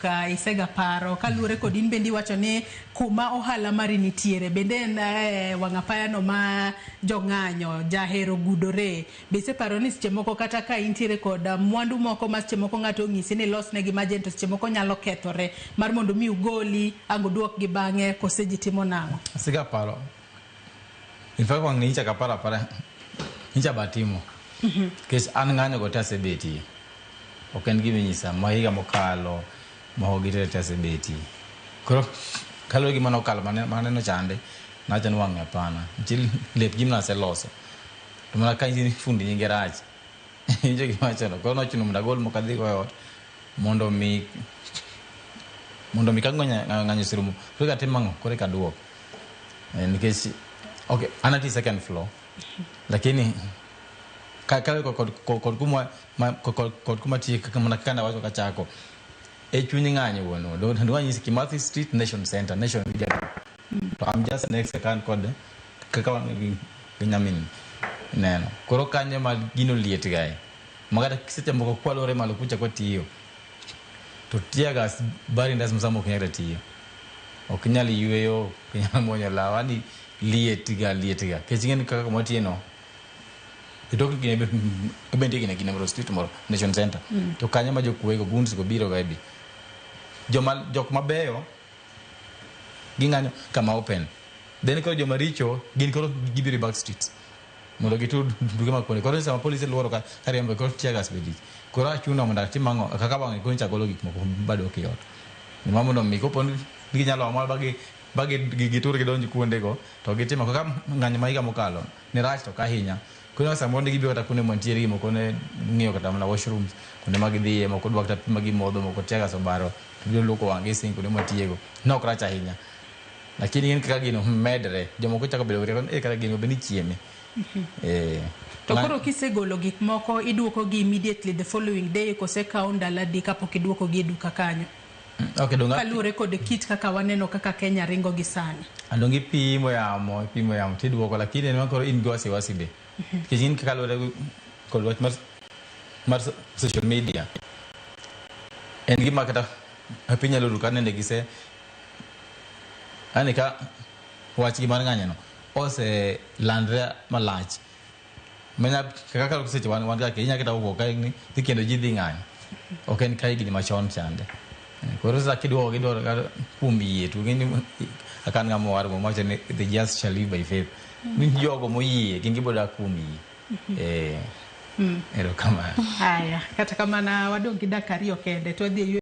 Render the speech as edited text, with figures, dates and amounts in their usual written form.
Ka isega paro kaluwore kod in bende iwacho ni kuma ohala mari nitiere bende en wang' apaya no ma jong'anyo jahero gudore. Be iseparo ni seche moko kata ka intiere kod mwandu moko ma seche moko ng'ato onyisi ni ilosnegi ma to seche moko nyalo kethore mar mondo mi ugoli ang' uduokgi bang'e kose ji timo nang'o? Asega paro. In fact wang' ni nyicha kaparo apara nyicha batimo. Nikech an ng'anyo go te asebetie. Ok en gima inyisa ma higa mokalo moko gi te asebetie. Koro kaluwore gi manokalo maneno chande nawacho ni wang'ni hapana. Nitie lep ji manaseloso. To mana ka in fundi nyinge rach. Iwinjo gima awachono? Koro nochuno mondo agol moko adhi go e ot mondo mi ka ng'anyo oserumo koro eka atim ang'o? Koro eka aduok. Nikech ok an ati second floor lakini ka kod kuma kod kuma tiye kaka mana kaka nawacho kachako e chuny ng'anyo wuon do anyisi Kimathi Street Nation Center Nation Media Group. To I'm just next kan kod kaka wan gi nyamin neno koro kanyo ma gino liet gae makata seche moko kwalore malo kucha kwatiyo to tear gas bari ndas msamo ok nyal tiyo ok nyal yueyo ok nyal muonyo law yani liet ga kech ing'eni kaka kuma tiye no tok gine be nitie gine gine moro street moro Nation Center to kanyo ma jokuoye go goons go biro ga e bi joma jok mabeyo ging'anyo kama open then koro joma richo gin koro gibiro e back streets mondo gitur duke mag kuonde koro sama polise luoro ka riembo koro tear gas be lich koro achuno mondo atim ang'o kaka wang'ni koro nyicha agolo gik moko badok e ot ma mondo mi kopo ni ginyalo amua ba gitur gidonj kuonde go to gitimo kaka ng'anyo ma higa mokalo ne rach to ok ahinya koro samoro ne gibiro kata kuonde mwantiere gi moko ne ng'iyo kata mana washrooms kuonde ma gidhiye moko dwa kata pi ma gimodho moko tear gas obaro to biro luoko wang'gi e sink kuonde mwatiyego ne ok rach ahinya lakini in kaka gino medre jomoko chako bedo gi rieko ni kata gino be nichieme. To koro kisegolo gik moko iduoko gi immediately the following day kose kawo ndalo adi kapok iduoko gi e duka kanyo? Okay, donga Kaluwore kod kit kaka waneno kaka Kenya ringo gi sani. Donge ipimo yamo ipimo yamo tiduoko lakini en koro in gi wasiwasi be. Nikech in kaka luwore kod wach mar social media en gima kata piny nyalo ru ka nende gise yani ka wach gi mar ng'anyo no ose landre malach manya kaka seche wan kaka inya kata wuok ka ni dhi kendo ji dhi ng'anyo ok en ka higni machon chande. Koro sasa kiduoko gidwaro kuom yie to gin akan ng'ama owar go wacho ni the just shall live by faith. Ni jogo moyie gin gibo dak kuom yie. Erokamano. Haya, kata kamano wadong' gi dakika ariyo kende to wadhi e